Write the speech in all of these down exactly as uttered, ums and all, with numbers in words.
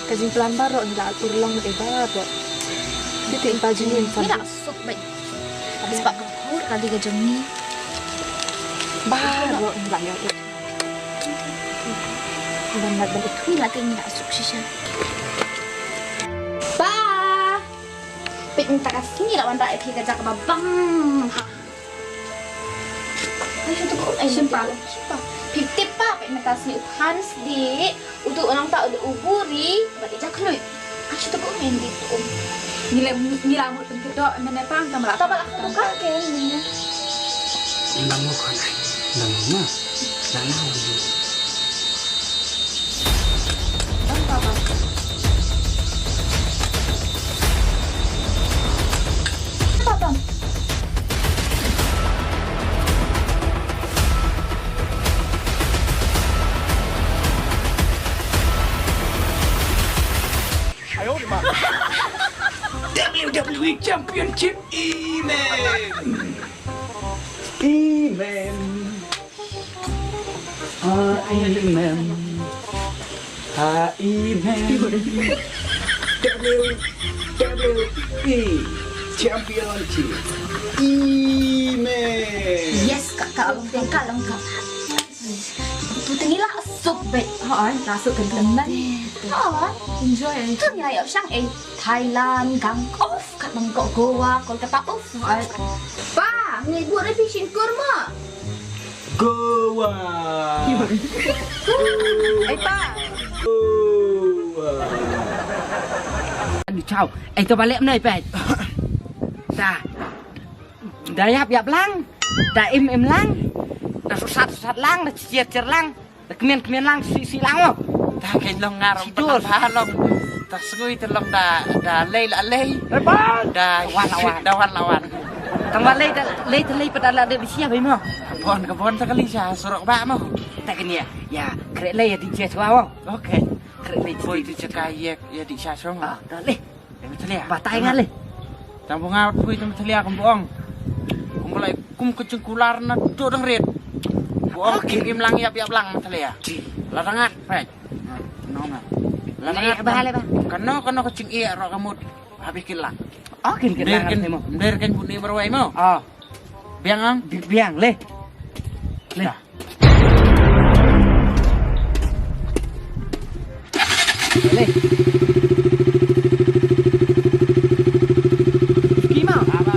Ka jingplan baroh ngi la urlong ïa baroh. Te te ba jingin. Ngi la suk bad. Habis ba ka khur kali ka jong ngi. Baroh ngi la ïa. Ban ban ban. Ngi la te ngi la suk shisha. Ba. Peit mynta ka sngi la wanrah ïa phi ka jaka ba bang. Ai, shu tip, ai, shu tip. Shu tip. Phi tip ba, peit mynta sngi u Hans dei uto u nongta u dei u buri bad i jakhluit. Ai, shu tip, ai, dei to. Ngi la, ngi la mut pynkhih doh mynne pang, tang ba la. Tang ba la kham buka ke mynne. Ngi la mut khana. Ngi la mut ma. Ngi la mut. W W E Championship, amen. Amen. Amen. Amen. W W E Championship. Amen. Yes, kaka, kaka, kaka. Tu tengi la suk bet. Ha, la suk kan teman. Ha, enjoy. Tu ni ayo sang eh Thailand, Bangkok, kat Bangkok, Goa, Kolkata, uff. Pa, ngi buat revision kurma. Goa. Eh, pa. Goa. Aduh, chau. Eh, to balik menai, pet. Dah. Dah yap, yap lang. Dah im, im lang. Dah susat, susat lang. Dah cier, cier lang. Dah kemian, kemian lang. Si, si lang, oh. Dah kain long ngar. Si dur. Dah long. Dah sngui te long dah, dah lei la lei. Dah wan la wan. Dah wan la wan. Tang ba lei dah, lei te lei pada la de bisia bai mo. Ka bon, ka bon ta kali sha surok ba mo. Ta kani ya. Ya, kre lei ya di cia swa mo. Okay. Kre lei. Poi di cia kai ya, ya di cia swa mo. Ah, dah lei. Em tlia. Batai ngan lei. Tang bunga poi tang tlia kum buong. Kum bulai kum kecing kular na tu dang rit. Buong kim im lang yap yap lang tlia. La dangat pek. No na. La dangat. Ba le ba. Kano kano kecing iya ro kamut. Habis kilang. Oh, kin kilang. Ber kin bu ni berwai mo. Oh. Biang ang. Biang le. Le. Balik. Skima. Apa?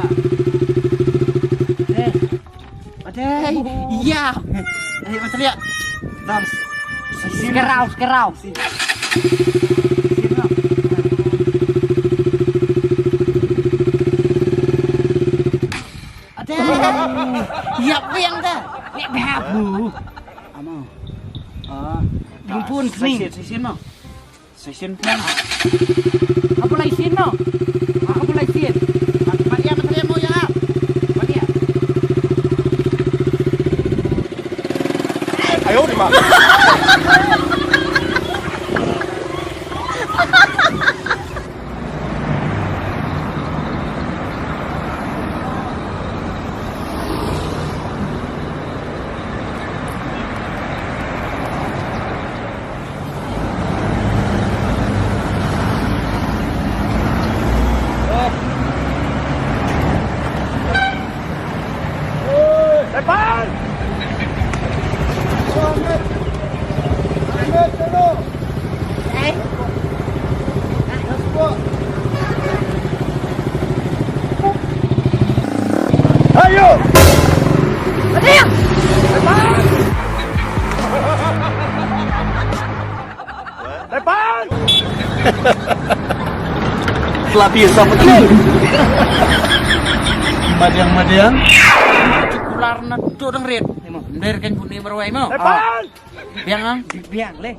Eh. Ada. Ya. Eh, Mas Lia. Dam. Sekarau, sekarau. Ada. Yap biang ta. Ni babu. Amo. Ah. Ding pun sini. Session, session mo. Session pun. Apa lai session mo? Apa lai session? Mat ya, mat ya mo ya. Mat ya. Ayo di mana? Depan! Ayo! Depan! Pelatih sama tu. Madiang, madiang. Kular na tu dang rit. Mer kan bu ni marwai mo. Depan! Biang ang. Biang le.